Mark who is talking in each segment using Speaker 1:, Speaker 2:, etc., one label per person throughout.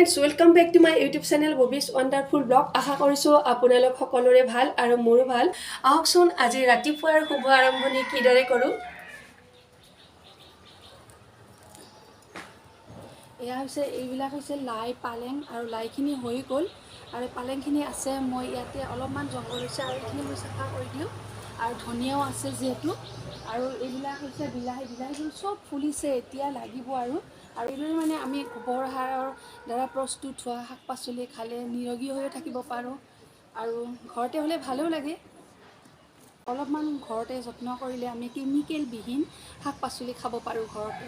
Speaker 1: Friends, welcome back to my YouTube channel Bobby's wonderful blog. আশা কৰিছোঁ আপোনালোক সকলোৰে ভাল আৰু মোৰো ভাল। আহকচোন, আজি ৰাতিপুৱাৰ শুভ আৰম্ভণি কিদৰে কৰোঁ। এয়া হৈছে, এইবিলাক হৈছে লাই, পালেং। আৰু লাইখিনি হৈ গ'ল আৰু পালেংখিনি আছে। মই ইয়াতে অলপমান জংঘল হৈছে আৰু এইখিনি মই চাফা কৰি দিওঁ। আৰু ধনিয়াও আছে যিহেতু। আৰু এইবিলাক হৈছে বিলাহী। বিলাহীবোৰ চব ফুলিছে, এতিয়া লাগিব। আৰু আৰু এইদৰে মানে আমি গোবৰ সাৰৰ দ্বাৰা প্ৰস্তুত হোৱা শাক পাচলি খালে নিৰোগী হৈও থাকিব পাৰোঁ আৰু ঘৰতে হ'লে ভালো লাগে। অলপমান ঘৰতে যত্ন কৰিলে আমি কেমিকেলবিহীন শাক পাচলি খাব পাৰোঁ ঘৰতে।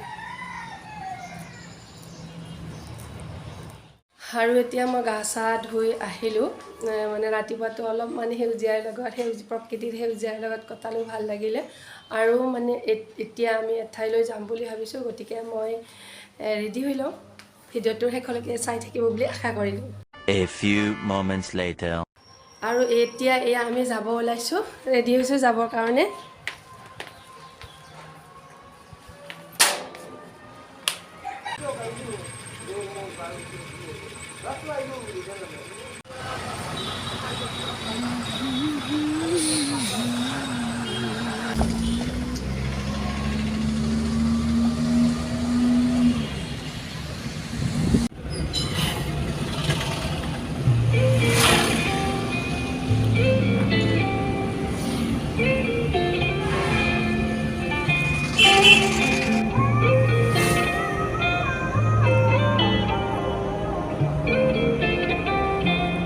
Speaker 1: আৰু এতিয়া মই গা চা ধুই আহিলোঁ। মানে ৰাতিপুৱাটো অলপ মানে সেউজীয়াৰ লগত, সেউজ প্ৰকৃতিৰ সেউজীয়াৰ লগত কটালোঁ, ভাল লাগিলে। আৰু মানে এতিয়া আমি এঠাইলৈ যাম বুলি ভাবিছোঁ, গতিকে মই ৰেডি হৈ লওঁ। ভিডিঅ'টোৰ শেষলৈকে চাই থাকিব বুলি আশা কৰিলোঁ।
Speaker 2: A few moments later.
Speaker 1: আৰু এতিয়া এয়া আমি যাব ওলাইছোঁ, ৰেডি হৈছোঁ যাবৰ কাৰণে।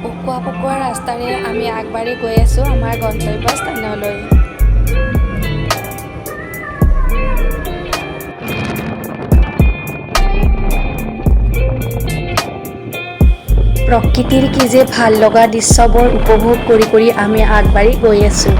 Speaker 1: অকোৱা পকোৱা ৰাস্তাৰে আমি আগবাঢ়ি গৈ আছোঁ আমাৰ গন্তব্য স্থানলৈ। প্ৰকৃতিৰ কি যে ভাল লগা দৃশ্যবোৰ উপভোগ কৰি কৰি আমি আগবাঢ়ি গৈ আছোঁ।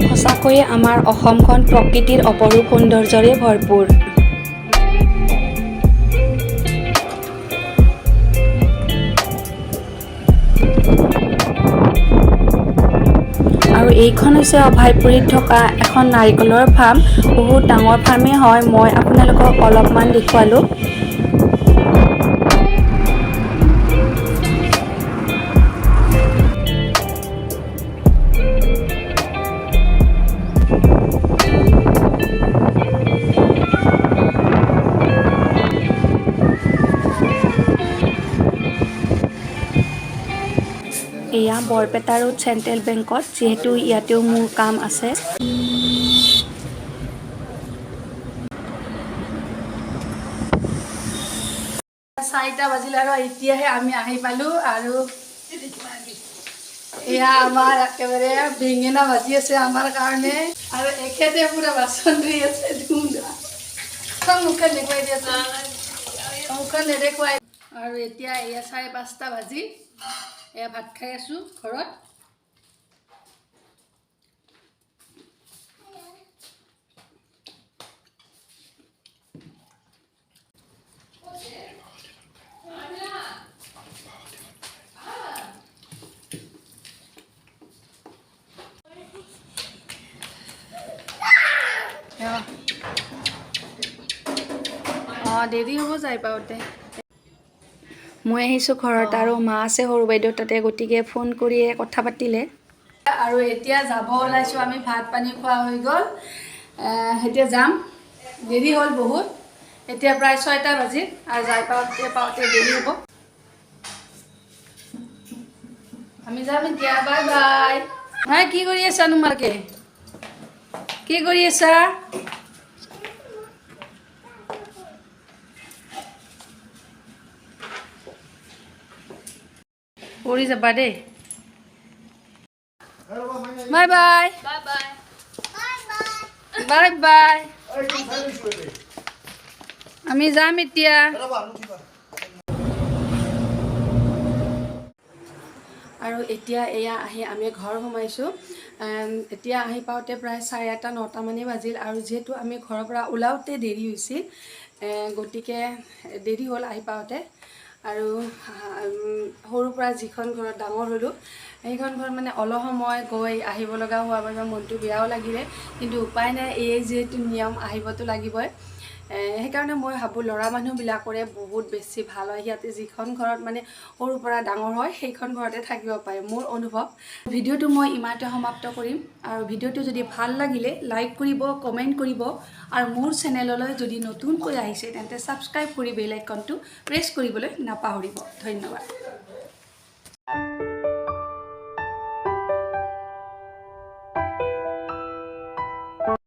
Speaker 1: সঁচাকৈয়ে আমাৰ অসমখন প্ৰকৃতিৰ অপৰূপ সৌন্দৰ্যৰে ভৰপূৰ। আৰু এইখন হৈছে অভয়পুৰীত থকা এখন নাৰিকলৰ ফাৰ্ম। বহুত ডাঙৰ ফাৰ্মেই হয়। মই আপোনালোকক অলপমান দেখুৱালোঁ। এয়া বৰপেটা ৰোড চেণ্ট্ৰেল বেংকত, যিহেতু ইয়াতেও মোৰ কাম আছে।
Speaker 3: 4টা বাজিল আৰু এতিয়াহে আমি আহি পালোঁ। আৰু এয়া আমাৰ একেবাৰে বেঙেনা ভাজি আছে আমাৰ কাৰণে। আৰু এখেতে পুৰা বাচন ধুই আছে। ধুম মুখখন দেখুৱাই দিয়াচোন, মুখখন নেদেখুৱাই। আৰু এতিয়া এয়া 5:30 বাজি, এয়া ভাত খাই আছোঁ ঘৰত। অঁ, দেৰি হ'ব যাই পাওঁতে।
Speaker 1: মই আহিছোঁ ঘৰত আৰু মা আছে সৰু বাইদেউ তাতে, গতিকে ফোন কৰিয়ে কথা পাতিলে।
Speaker 3: আৰু এতিয়া যাব ওলাইছোঁ আমি। ভাত পানী খোৱা হৈ গ'ল। এতিয়া যাম, দেৰি হ'ল বহুত। এতিয়া প্ৰায় 6টা বাজিল আৰু যাই পাওঁতে পাওঁতে দেৰি হ'ব। আমি যাম এতিয়া, বাই বাই। হা, কি কৰি আছা তোমালোকে? কি কৰি আছা? পৰি যাবা দেই। Bye bye, bye bye. আমি যাম এতিয়া।
Speaker 1: আৰু এতিয়া এয়া আহি আমি ঘৰ সোমাইছোঁ।
Speaker 3: এতিয়া আহি পাওঁতে প্ৰায় 8:30 9টামানেই বাজিল। আৰু যিহেতু আমি ঘৰৰ পৰা ওলাওঁতে দেৰি হৈছিল, গতিকে দেৰি হ'ল আহি পাওঁতে। আৰু সৰুৰ পৰা যিখন ঘৰত ডাঙৰ হ'লোঁ, সেইখন ঘৰত মানে অলপ সময় গৈ আহিব লগা হোৱাৰ বাবে মনটো বেয়াও লাগিলে, কিন্তু উপায় নাই, এয়ে যিহেতু নিয়ম, আহিবতো লাগিবই। সেইকাৰণে মই ভাবোঁ, ল'ৰা মানুহবিলাকৰে বহুত বেছি ভাল হয়, সিহঁতে যিখন ঘৰত মানে সৰুৰ পৰা ডাঙৰ হয়, সেইখন ঘৰতে থাকিব পাৰে, মোৰ অনুভৱ। ভিডিঅ'টো মই ইমানতে সমাপ্ত কৰিম। আৰু ভিডিঅ'টো যদি ভাল লাগিলে লাইক কৰিব, কমেণ্ট কৰিব আৰু মোৰ চেনেললৈ যদি নতুনকৈ আহিছে, তেন্তে ছাবস্ক্ৰাইব কৰি বেল আইকনটো প্ৰেছ কৰিবলৈ নাপাহৰিব। ধন্যবাদ।